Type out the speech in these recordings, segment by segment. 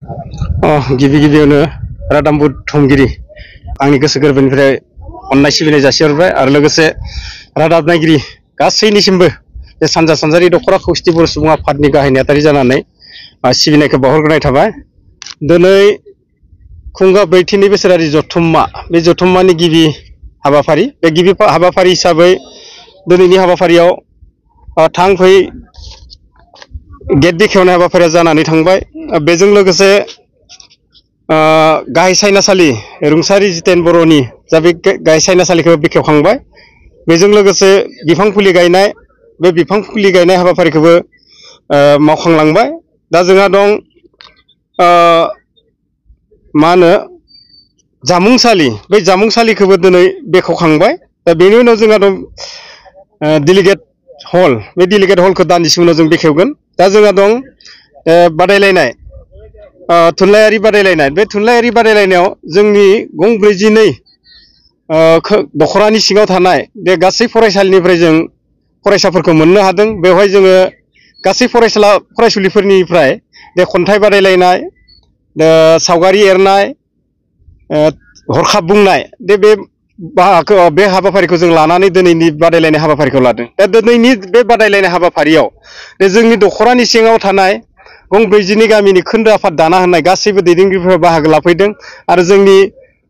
गिबि गिबियावनो रादाम बुथुमगिरि आंनि गोसो गोरबोनिफ्राय अननाय सिबिनाय जासिहरबाय आरो लोगोसे रादाब नायगिरि गासैनिसिमबो बे सानजा सानजारि दख'रा खौसेथि बर' सुबुं आफादनि गाहाय नेहाथारि जानानै सिबिनायखौ बावहरग्रोनाय थाबाय। दिनै खुंगा ब्रैथिनि बोसोरारि जथुम्मा बे जथुम्मानि गिबि हाबाफारि बे गिबि हाबाफारि हिसाबै दिनैनि हाबाफारियाव थांफै गेट बेखेवनाय हाबाफारिया जानानै थांबाय। बेजों लोगोसे गाहाय सायनासालि रुंसारि जितेन बर'नि जा बे गाहाय सायनासालिखौ बेखेवखांबाय। बेजों लोगोसे बिफां फुलि गायनाय बे बिफां फुलि गायनाय हाबाफारिखौबो मावखांलांबाय। दा जोंहा दं मा होनो जामुंसालि बे जामुंसालिखौबो दिनै बेखेवखांबाय। दा बेनि उनाव जोंहा दं डेलिगेट हल बे डेलिगेट हलखौ दान्दिसे उनाव जों बेखेवगोन। दा जोंहा दं बादायलायनाय थुनलाइयारि बादायलायनाय बे थुनलाइयारि बादायलायनायाव जोंनि गं 42 दख'रानि सिङाव थानाय बे गासै फरायसालिनिफ्राय जों फरायसाफोरखौ मोननो हादों। बेवहाय जोङो गासै फरायसुलिफोरनिफ्राय बे खन्थाइ बादायलायनाय सावगारि एरनाय हरखाब बुंनाय बे हाबाफारिखौ जों लानानै दिनैनि बादायलायनाय हाबाफारिखौ लादों। दा दिनैनि बे बादायलायनाय हाबाफारियाव जोंनि दख'रानि सिङाव थानाय गं 42 गामिनि खोन्दो आफाद दाना होनाय गासैबो दैदेनगिरिफोरा बाहागो लाफैदों आरो जोंनि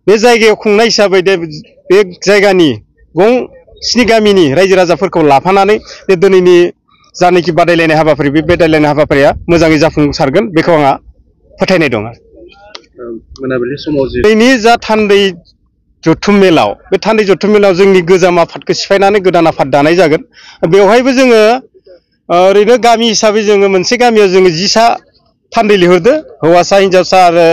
बे जायगायाव खुंनाय हिसाबै बे जायगानि गं 7 गामिनि रायजो राजाफोरखौ लाफानानै बे दिनैनि जानाखि बादायलायनाय हाबाफारि बे बादायलायनाय हाबाफारिया मोजाङै जाफुंसारगोन बेखौ आंहा फोथायनाय दं। मोनाबिलि समाव दिनैनि जा थान्दै जथुम मेलाव बे थान्दै जथुम मेलाव जोंनि गोजाम आफादखौ सिफायनानै गोदान आफाद दानाय जागोन। बेवहायबो जोङो ओरैनो गामि हिसाबै जोङो मोनसे गामियाव जोङो 10सा थान्दै लिंहरदो हौवासा हिनजावसा आरो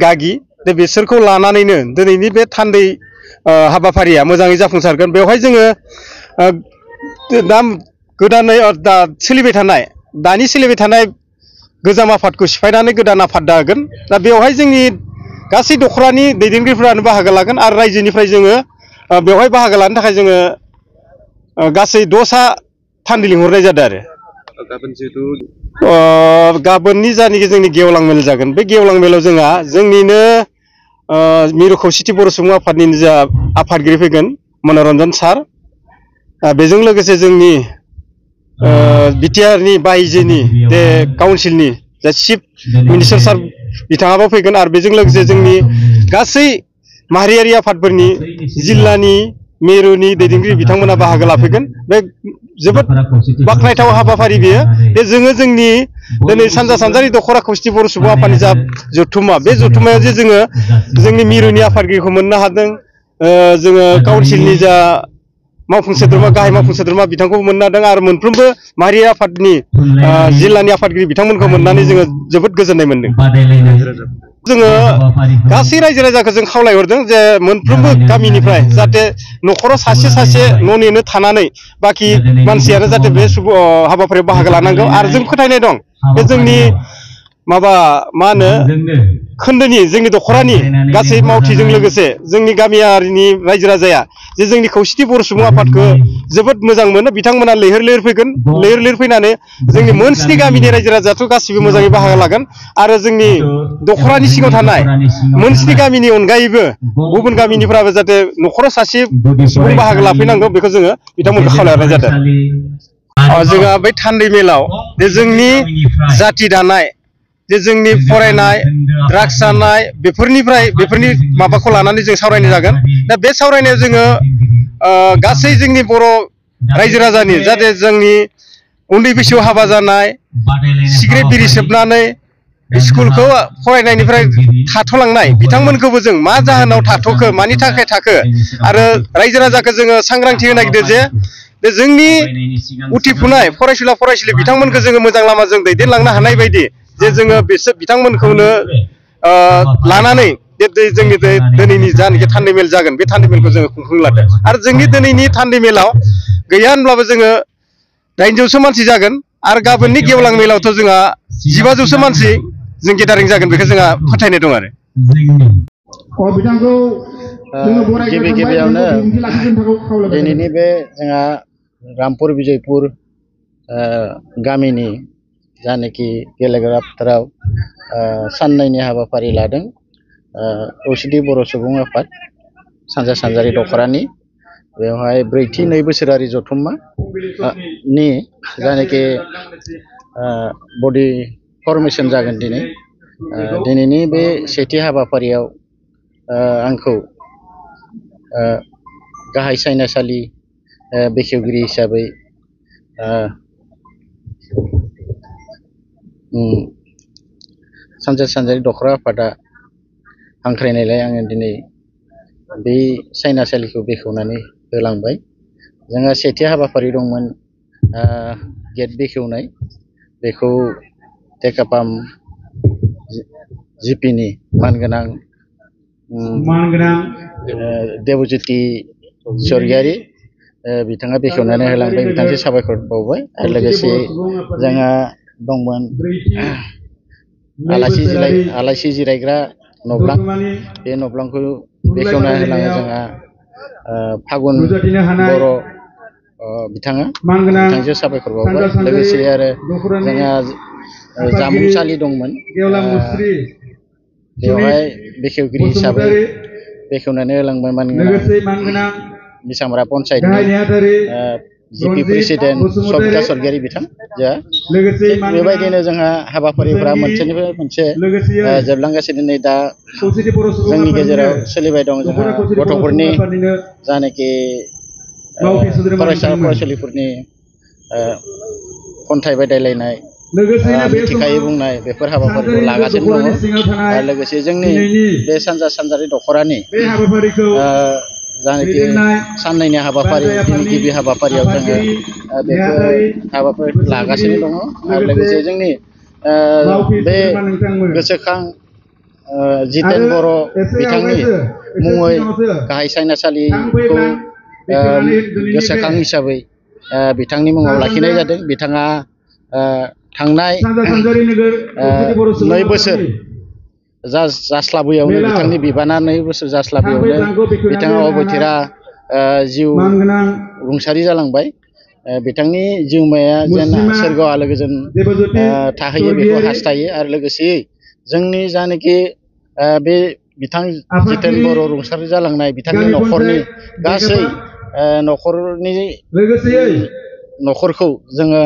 गागि दा बिसोरखौ लानानैनो दिनैनि बे थान्दै हाबाफारिया मोजाङै जाफुंसारगोन। बेवहाय जोङो दा गोदानै दानि सोलिबाय थानाय गोजाम आफादखौ सिफायनानै गोदान आफाद दागोन। दा बेवहाय जोंनि गासै दख'रानि दैदेनगिरिफोरानो बाहागो लागोन आरो रायजोनिफ्राय जोङो बेवहाय बाहागो लानो थाखाय जोङो गासै 10सा थान्दै लिंहरनाय जादों आरो गाबोन जिहेतु गाबोननि जानाखि जोंनि गेवलां मेल जागोन बे गेवलां मेलाव जोंहा जोंनिनो मिरु खौसेथि बर' सुबुं आफादनि जा आफादगिरि फैगोन मनरन्जन सार। बेजों लोगोसे जोंनि बिटिआरनि बायजोनि जे काउन्सिलनि जा चिफ मिनिस्टार सार बिथाङाबो फैगोन आरो बेजों लोगोसे जोंनि गासै माहारियारि आफादफोरनि जिल्लानि मिरुनि दैदेनगिरि बिथांमोना बाहागो लाफैगोन। बे जोबोद बाख्नायथाव हाबाफारि बेयो। बे जोङो जोंनि दिनै सानजा सानजारि दख'रा खौसेथि बर' सुबुं आफादनि जा जथुम्मा बे जथुम्मायाव जे जोङो जोंनि मिरुनि आफादगिरिखौ मोननो हादों, जोङो काउन्सिलनि जा मावफुं सोद्रोमा गाहाय मावफुं सोद्रोमा बिथांखौ मोननो हादों आरो मोनफ्रोमबो माहारियारि आफादनि जिल्लानि आफादगिरि बिथांमोनखौ मोननानै जोङो जोबोद गोजोननाय मोनदों। जोङो गासै रायजो राजाखौ जों खावलायहरदों जे मोनफ्रोमबो गामिनिफ्राय जाहाथे न'खराव सासे सासे न' नेनो थानानै बाखि मानसियानो जाहाथे बे हाबाफारियाव बाहागो लानांगौ आरो जों फोथायनाय दं बे जोंनि मा होनो खोन्दोनि जोंनि दख'रानि गासै मावथिजों लोगोसे जोंनि गामियारिनि रायजो राजाया जे जोंनि खौसेथि बर' सुबुं आफादखौ जोबोद मोजां मोनो। बिथांमोना लैहोर लैहोर फैगोन, लैहोर लैहोर फैनानै जोंनि मोन 7 गामिनि रायजो राजायाथ' गासिबो मोजाङै बाहागो लागोन आरो जोंनि दख'रानि सिङाव थानाय मोन 7 गामिनि अनगायैबो गुबुन गामिनिफ्राबो जाहाथे न'खराव सासे सुबुं बाहागो लाफैनांगौ बेखौ जोङो बिथांमोनखौ खावलायहरनाय जादों। जोंहा बै थान्दै मेलाव जे जोंनि जाथि दानाय जे जोंनि फरायनाय ड्राग्स जानाय बेफोरनि माबाखौ लानानै जों सावरायनाय जागोन। दा बे सावरायनायाव जोङो गासै जोंनि बर' रायजो राजानि जाहाथे जोंनि उन्दै बैसोआव हाबा जानाय, सिगारेट बिरि सोबनानै स्कुलखौ फरायनायनिफ्राय थाथ'लांनाय बिथांमोनखौबो जों मा जाहोनाव थाथ'खो, मानि थाखाय थाखो आरो रायजो राजाखौ जोङो सांग्रांथि होनो नागिरदों जे जोंनि उथिफुनाय फरायसुला बिथांमोनखौ जोङो मोजां लामाजों दैदेनलांनो हानाय बायदि जे जोङो बिथांमोनखौनो लानानै जोंनि दिनैनि जानाखि थान्दै मेल जागोन बे थान्दै मेलखौ जोङो खुंफुंनो लादों। आरो जोंनि दिनैनि थान्दै मेलाव गैया होनब्लाबो जोङो 900सो मानसि जागोन आरो गाबोननि गेवलां मेलावथ' जोंहा 1500सो मानसि जों गेदारिं जागोन बेखौ जोंहा फोथायनाय दं आरो गिबि गिबियावनो दिनैनि बे जोंहा रामपुर बिजयपुर गामिनि जानाखि गेलेग्रा फोथाराव साननायनि हाबाफारि लादों खौसेथि बर' सुबुं आफाद सानजा सानजारि दखरानि बेवहाय ब्रैथि 2 बोसोरारि जथुम्मा नि जायनाखि बडि फर्मेशन जागोन दिनैनि बे सेथि हाबाफारियाव आंखौ गाहाय सायनासालि बेखेवगिरि हिसाबै सानजा सानजारि दखरा आफादा हांख्रायनायलाय आङो दिनै बे सायनासालिखौ बेखेवनानै होलांबाय। जोंहा सेथि हाबाफारि दंमोन गेट बेखेवनाय, बेखौ टेकापाम जिपिनि मानगोनां देबज्योति स्वर्गियारि बिथाङा बेखेवनानै होलांबाय, बिथांखौ साबायखर बावबाय। आरो लोगोसे जोंहा दंमोन आलासि जिरायग्रा नब्लां, बे नब्लांखौ बेखेवना होलाङो जोंहा फागुन बर' बिथाङा, बिथांजों साबायखर बावबाय। लोगोसे आरो जोंहा जामुंसालि दंमोन, बेवहाय बेखेवगिरि हिसाबै बेखेवनानै होलांबाय मानगोनां बिसामरा पन्सायतनि जिपि प्रेसिडेन्ट सबिता स्वर्गियारि बिथां। बेबायदिनो जोंहा हाबाफारिफोरा मोनसेनिफ्राय मोनसे जोबलांगासिनो। नै दा जोंनि गेजेराव सोलिबाय दं जोंहा गथ'फोरनि जानाखि फरायसा फरायसुलिफोरनि खन्थाइ बादायलायनाय, मिथिखायै बुंनाय, बेफोर हाबाफारिखौ लागासिनो दङ। आरो लोगोसे जोंनि बे सानजा सानजारि दखरानि जानाखि साननैनि हाबाफारि, दिनै गिबि हाबाफारियाव जोङो बेफोर हाबाफारिखौ लागासिनो दङ। आरो लोगोसे जोंनि बे गोसोखां जितेन बर' बिथांनि मुङै गाहाय सायनासालिखौ गोसोखां हिसाबै बिथांनि मुङाव लाखिनाय जादों। बिथाङा थांनाय 2 बोसोर जास्लाबैयावनो, बिथांनि बिबाना 2 बोसोर जास्लाबैयावनो बिथाङा अबथिरा जिउ रुंसारि जालांबाय। बिथांनि जिउमाया जेन सोरगोआव आलो गोजोन थाहैयो बेखौ हास्थायो। आरो लोगोसेयै जोंनि जानाखि बे बिथां जितेन बर' रुंसारि जालांनाय बिथांनि न'खरनि गासै न'खरखौ जोङो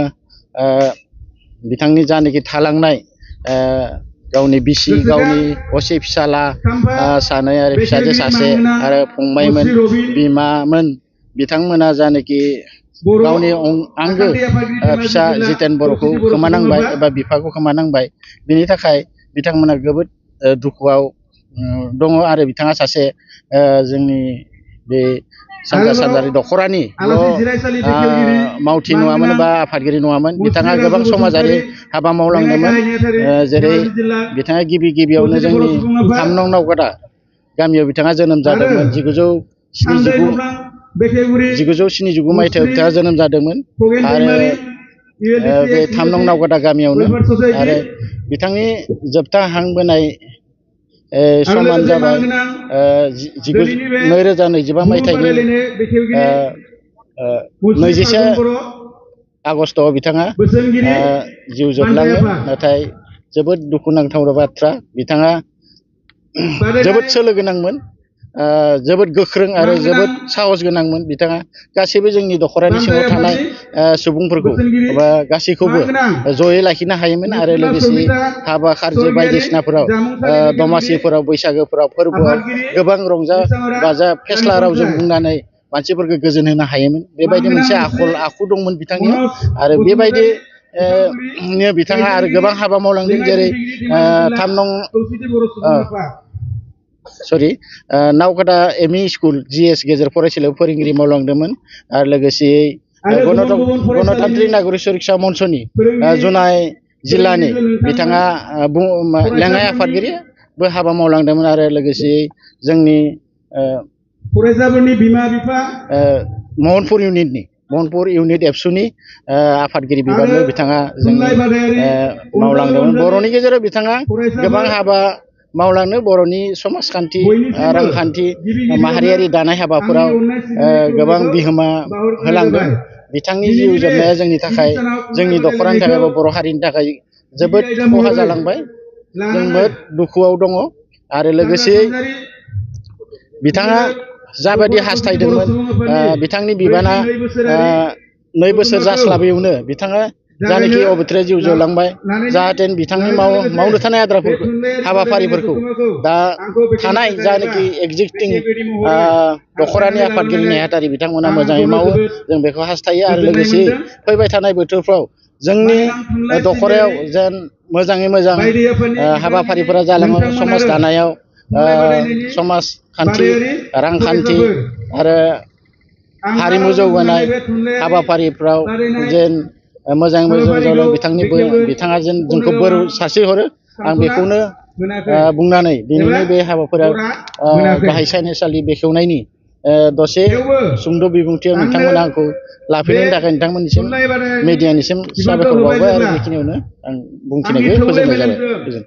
बिथांनि जानाखि थालांनाय गावनि बिसि, गावनि असे फिसाला सानै आरो फिसाजो सासे आरो फंबायमोन, बिमामोन, बिथांमोना जानाखि गावनि आंगो फिसा जितेन बर'खौ खोमानांबाय एबा बिफाखौ खोमानांबाय। बिनि थाखाय बिथांमोना जोबोद दुखुआव दङ। आरो बिथाङा सासे जोंनि बे सानजा सानजारि दखरानि मावथि नङामोन बा आफादगिरि नङामोन, बिथाङा गोबां समाजारि हाबा मावलांदोंमोन। जेरै बिथाङा गिबियावनो जोंनि 3 नं नावकाटा गामियाव बिथाङा जोनोम जादोंमोन। 1979 मायथाइयाव बिथाङा जोनोम जादोंमोन। आरो बे 3 नं नावकाटा गामियावनो। आरो बिथांनि जोबथा हां बोनाय समान जाबाय 2025 मायथाइनि 21 आगस्टआव बिथाङा जिउ जोबलाङो। नाथाय जोबोद दुखुनांथाव बाथ्रा, बिथाङा जोबोद सोलो गोनांमोन, जोबोद गोख्रों आरो जोबोद साहस गोनांमोन। बिथाङा गासैबो जोंनि दखरानि सिङाव थानाय सुबुंफोरखौ बा गासैखौबो जयै लाखिनो हायोमोन। आरो लोगोसे हाबा खारजो बायदिसिनाफोराव, दमासिफोराव, बैसागोफोराव, फोरबोआव गोबां रंजा बाजा फेस्ला रावजों बुंनानै मानसिफोरखौ गोजोन होनो हायोमोन। बेबायदि मोनसे आखु दंमोन बिथांनियाव। आरो बेबायदि बिथाङा आरो गोबां हाबा मावलांदों। जेरै 3 नं नावकाटा एमइ स्कुल GS गेजेर फरायसालियाव फोरोंगिरि मावलांदोंमोन। आरो लोगोसे गणतान्त्रिक नागरिक सुरक्षा मन्चनि जुनाय जिल्लानि बिथाङा लेङाइ आफादगिरिबो हाबा मावलांदोंमोन। आरो लोगोसे जोंनि फरायसाफोरनि बिमा बिफा महनपुर इउनिट एबसुनि आफादगिरि बिबानबो बिथाङा जोंनि मावलांदोंमोन। बर'नि गेजेराव बिथाङा गोबां हाबा मावलांनो, बर'नि समाजखान्थि, रांखान्थि, माहारियारि दानाय हाबाफोराव गोबां बिहोमा होलांदों। बिथांनि जिउ जोबनाया जोंनि थाखाय, जोंनि दखरानि थाखाय बा बर' हारिनि थाखाय जोबोद खहा जालांबाय। जोबोद दुखुआव दङ आरो लोगोसे बिथाङा जाबायदि हास्थायदोंमोन बिथांनि बिबाना 2 बोसोर जास्लाबैयावनो बिथाङा जानाखि अबेथ्राय जिउ जोलांबाय जाहाथे बिथांनि मावनो थानाय हाबाफारिफोरखौ दा थानाय जानाखि एग्जिस्टिं दखरानि आफादगिरि नेहाथारि बिथांमोना मोजाङै मावो जों बेखौ हास्थायो आरो लोगोसे फैबाय थानाय बोथोरफ्राव जोंनि दखरायाव जेन मोजाङै मोजां हाबाफारिफोरा जालाङो समाज दानायाव समाजखान्थि रांखान्थि आरो हारिमु जौगानाय हाबाफारिफ्राव जेन मोजाङै मोजां जालाङो बिथाङा जेन जोंखौ बोर सारस्रिहरो आं बेखौनो बुंनानै दिनैनि बे हाबाफारियाव गाहाय साइनेसालि बेखेवनायनि दसे सुंद' बिबुंथियाव नोंथांमोना आंखौ लाफैनायनि थाखाय नोंथांमोननिसिम मिडियानिसिम साबायखर बावबाय आरो बेखिनियावनो आं बुंथिनायखौ फोजोबनाय जाबाय।